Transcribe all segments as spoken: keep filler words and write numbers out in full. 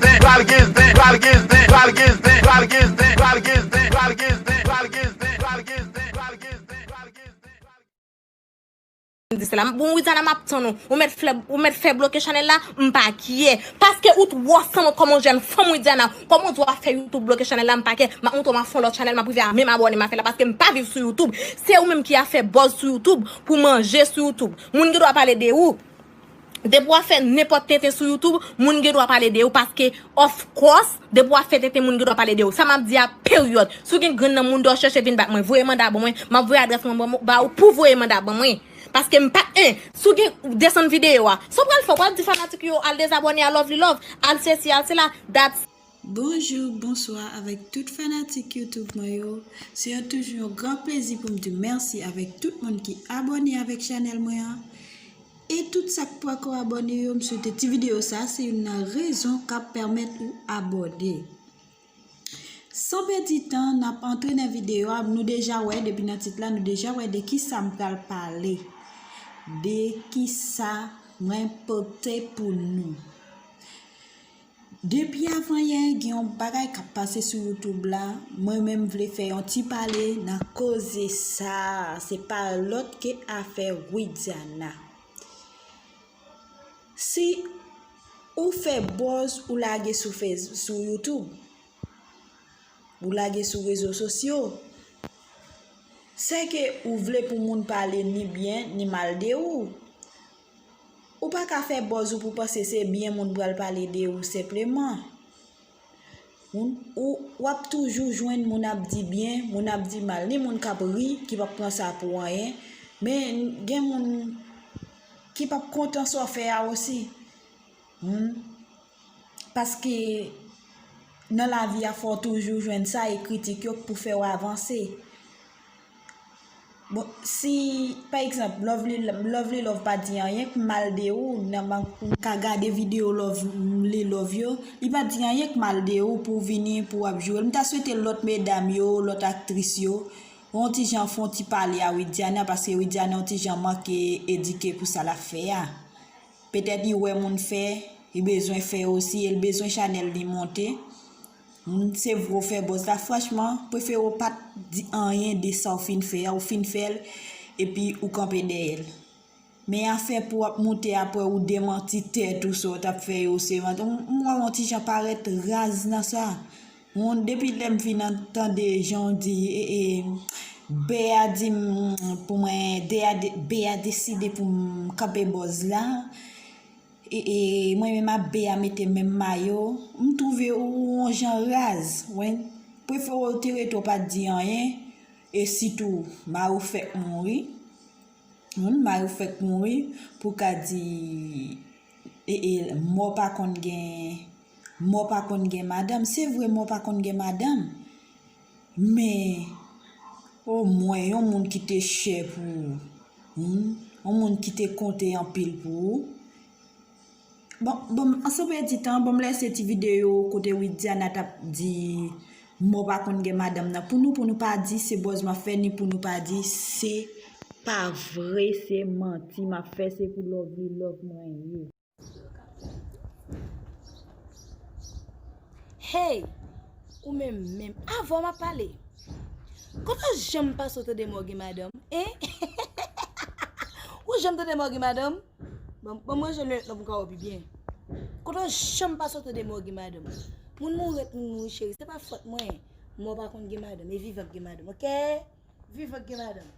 zen, pral gen zen, pral gen zen, pral gen zen, pral gen zen, pral gen zen, pral gen zen, pral gen zen, pral gen zen, pral gen zen, pral gen zen. Di se la, bon, Widiana, m ap tann ou. Ou mèt fè, ou mèt fè bloke chanèl la, m pa kyè. Paske ou twò sanwont kòm yon jèn fanm, Widiana. Kòman w di w ap fè YouTube bloke chanèl la, m pa kyè. M ap montre w, m ap fè yon lòt chanèl, m ap rive a menm abòne m ap fè la, paske m pa viv sou YouTube. Se ou menm ki ap fè buzz sou YouTube pou manje sou YouTube. Moun gen dwa pale de ou. Depi w ap fè nenpòt tenten sou YouTube, moun gen dwa pale de ou, paske, of course, depi w ap fè tenten, moun gen dwa pale de ou. Sa m ap di a, peryòd. Si w gen grenn nan moun dòchè, chèche vin bat mwen. Voye manda ban mwen. M ap voye adrès mwen ban, ba ou pou voye manda ban mwen. Paske m pa, en, si w gen, desann videyo a. Sa w pral fè, w pral di fanatik yo, al dezabòne a Lovely Love, al sesi, al sela. That's Bonjou, bonswa avèk tout fanatik YouTube mwen yo. Se yon toujou yon gran plezi pou m di mèsi avèk tout moun ki abòne avèk chanèl mwen an. E tout sa k poko abòne yo, m swete ti videyo sa, se youn nan rezon k ap pèmèt ou abòne. San pèdi tan, n ap antre nan videyo a. Nou deja wè, depi nan tit la, nou deja wè de kisa m pral pale. De kisa mwen pote pou nou. Depi avanyè, gen yon bagay k ap pase sou YouTube la. Mwen menm vle fè yon ti pale nan koze sa a. Se pa lòt ke afè Widiana. Si ou fè buzz, ou lage sou Face, sou YouTube, ou lage sou rezo sosyo, sèke ou vle pou moun pale ni byen ni mal de ou. Ou pa ka fè buzz ou pou panse se byen moun pral pale de ou senpleman. Moun, ou, w ap toujou jwenn moun ap di byen, moun ap di mal. Ni moun k ap ri, ki p ap pran sa pou anyen. Men gen moun ki p ap kontan sa w fè a osi. Hmm. Paske nan lavi a, fò w toujou jwenn sa e kritik yo pou fè w avanse. Bon, si, pa egzanp, Lovely, Lovely Love pa di anyen k mal de ou, nan m ka gade videyo Lovely Love yo, li pa di anyen k mal de ou pou w vini, pou w ap joure l. M ta swete lòt medam yo, lòt aktris yo, yon ti jan fè yon ti pale a Widiana, paske Widiana yon ti jan manke edike pou sa l ap fè a. Petèt li wè moun fè, li bezwen fè osi, e l bezwen chanèl li monte. Hmm, se vre w fè buzz la, franchman, prefere w pa t di anyen de sa w fin fè a, ou fin fè l, epi ou kanpe dèyè l. Men afè pou w ap moute apre ou demanti tèt ou sa w t ap fè yo, se vant. M, m wè w yon ti jan parèt raz nan sa. Moun, depi lè m fin an-, tande jan w di, e, e, bè a di m pou mwen, de a de-, bè a deside pou m kanpe buzz la. E, e, mwen menm ap bè a mete menm mayo. M twouve ou yon jan raz. Wen, prefere w te rete w pa t di anyen. E sitou, mari w fèk mouri. Moun, mari w fèk mouri, pou w ka di, e, e, mò pa konn gen, mò pa konn gen madanm. Se vre, mò pa konn gen madanm. Men, omwen, yon moun ki te chè pou ou. Hmm? Yon moun ki te konte anpil pou ou. Bon, bon, an san pèdi tan, bon, m lese ti videyo kote Widiana t ap di mò pa konn gen madanm nan pou nou, pou nou pa di se buzz m ap fè, ni pou nou pa di se pa vre, se manti m ap fè, se pou Lovely Love mwen ye. Hey! Ou menm menm, avan m ap pale. Kote w janm pase w tande mò gen madanm, en? Ou janm tande mò gen madanm? Bon, bon, mwen jwenn lè nan pou ka wè pi byen. Kote w janm pase w tande mò gen madanm? Moun mouri rete moun mouri, cheri, se pa fòt mwen. Mò pa konn gen madanm, e vivan k gen madanm, oke? Vivan k gen madanm.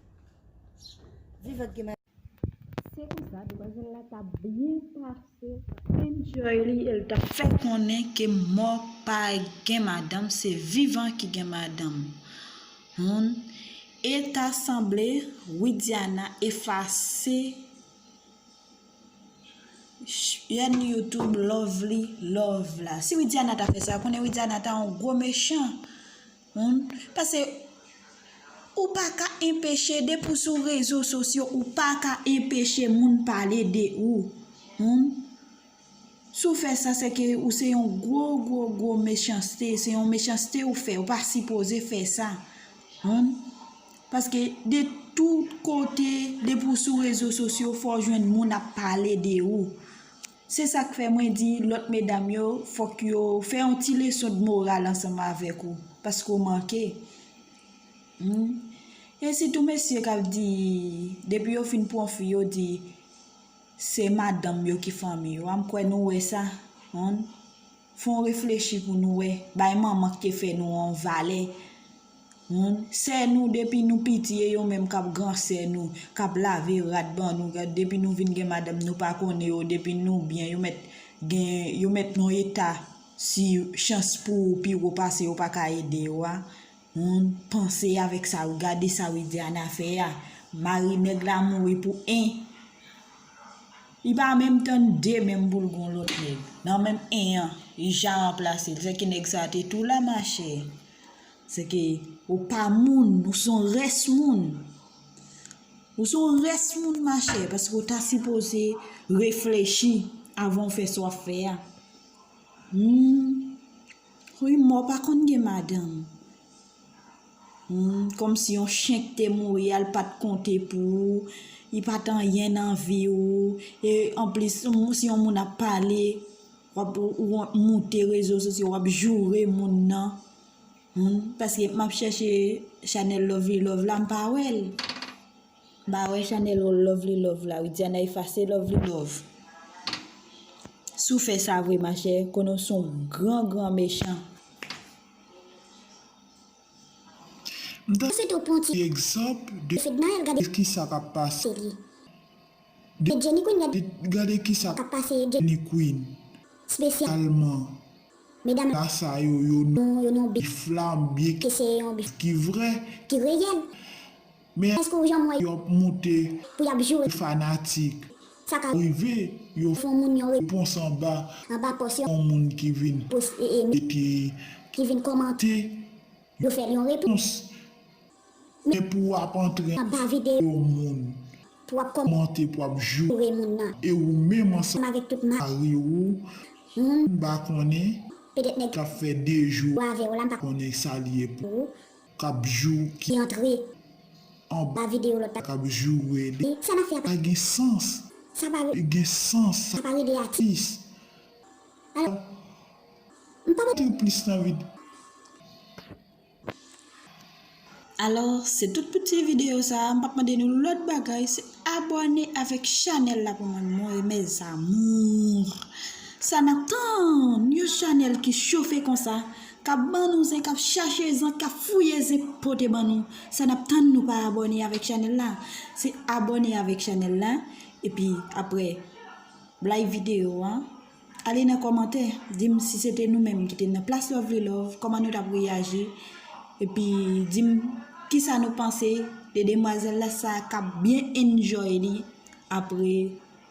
Vivan k gen madanm. Se konsa, demwazèl la t ap byen pase, enjoy li, e l t ap fè konnen ke mò pa gen madanm, se vivan ki gen madanm. Moun, e ta sanble Widiana efase ch-, chèn YouTube Lovely Love la. Si Widiana ta fè sa, konnen Widiana ta yon gwo mechan. Moun, paske Ou pa ka enpeche, depi w sou rezo sosyo, ou pa ka enpeche moun pale de ou. Hmm? Si w fè sa, se ke ou se yon gwo, gwo, gwo mechanste. Se yon mechanste ou fè. Ou pa sipoze fè sa. Hmm? Paske de tout kote, depi w sou rezo sosyo, fò w jwenn moun ap pale de ou. Se sa k fè mwen di lòt medam yo, fòk yo fè yon ti leson de moral ansanm avèk ou. Paske w manke. Hmm. E sitou mesye k ap di, depi yo fin pran fi, yo di, se madanm yo ki fanmi yo. A, m kwè nou wè sa. Humm. Fò w reflechi pou nou wè. Bay manman ki te fè nou an valè. Humm. Sè nou, depi nou piti, e yo menm k ap gran sè nou, k ap lave rad ban nou. Gad, depi nou vin gen madanm, nou pa konnen yo. Depi nou byen, yo mèt gen, yo mèt nan eta. Si chans pou ou pi wo pase, yo pa ka ede yo a. Humm, panse avèk sa, wi, gade sa Widiana fè a. Mari nèg la mouri pou en. Li pa menm tann de menm pou l gon lòt nèg. Nan menm en an, li ja ranplase l. Se ke nèg sa te tou la, machè. Se ke ou pa moun, ou se yon rès moun. Ou se yon rès moun, machè, paske ou ta sipoze reflechi avan w fè sa w ap fè a. Humm. Wi, mò pa konn gen madanm. Hmm, kòmsi yon chen ki te mouri a, l pa t konte pou ou, li pa t anyen nan vi ou. E anplis, si yon moun ap pale, w ap, ou, ou moute rezo sosyo, w ap joure moun nan. Hmm, paske m ap chèche chanèl Lovely Love la, m pa wè l. M pa wè chanèl Lovely Love la, Widiana efase Lovely Love. Si w fè sa vre, machè, konnen w se yon gran, gran mechan. M ta site yon ti egzanp de kisa k ap pase. De Jenny Queen, gade, gade kisa k ap pase Jenny Queen. Espesyalman. Medam la sa yo, yo non, yo non bif la, byen ki se yon bif ki vrè. Ki reyèl. Men èske w janm wè yo ap moute pou y ap joure fanatik? Sa ka rive, yo fè yon moun yon repons anba, anba pòs yon moun ki vin, e, e, ki vin kòmante. Yo fè l yon repons. Men pou w ap antre anba videyo moun, pou w ap kòmante, pou w ap joure moun nan, e ou menm ansanm avèk tout mari ou, m pa konnen, petèt nèg k ap fè de jou avè w la, m pa konnen sa l ye pou ou, k ap jou, ki antre anba videyo lòt la, k ap joure li, sa n ap fè a pa gen sans. Sa pa gen sans, sa pa rele atis. Alò, m pa antre plis nan videyo. Alò, se tout pou ti videyo sa a. M p ap mande nou lòt bagay, se abòne avèk chanèl la pou mwen, mwen, mes amours. Sa n ap tann? Yon chanèl ki chofe konsa, k ap ban nou zen, k ap chache zen, k ap fouye zen pote ban nou. Sa n ap tann, nou pa abòne avèk chanèl la? Se abòne avèk chanèl la, epi apre, like videyo a. Ale nan kòmantè, di m si se te nou menm ki te nan plas Lovely Love, kòman nou t ap reyaji? Epi di m kisa nou panse de demwazèl la sa k ap byen enjoy li apre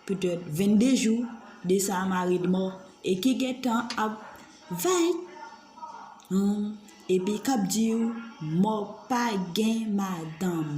petèt vennde jou de sa mari l mò e ki gentan ap vay, hmm, epi k ap di w mò pa gen madanm.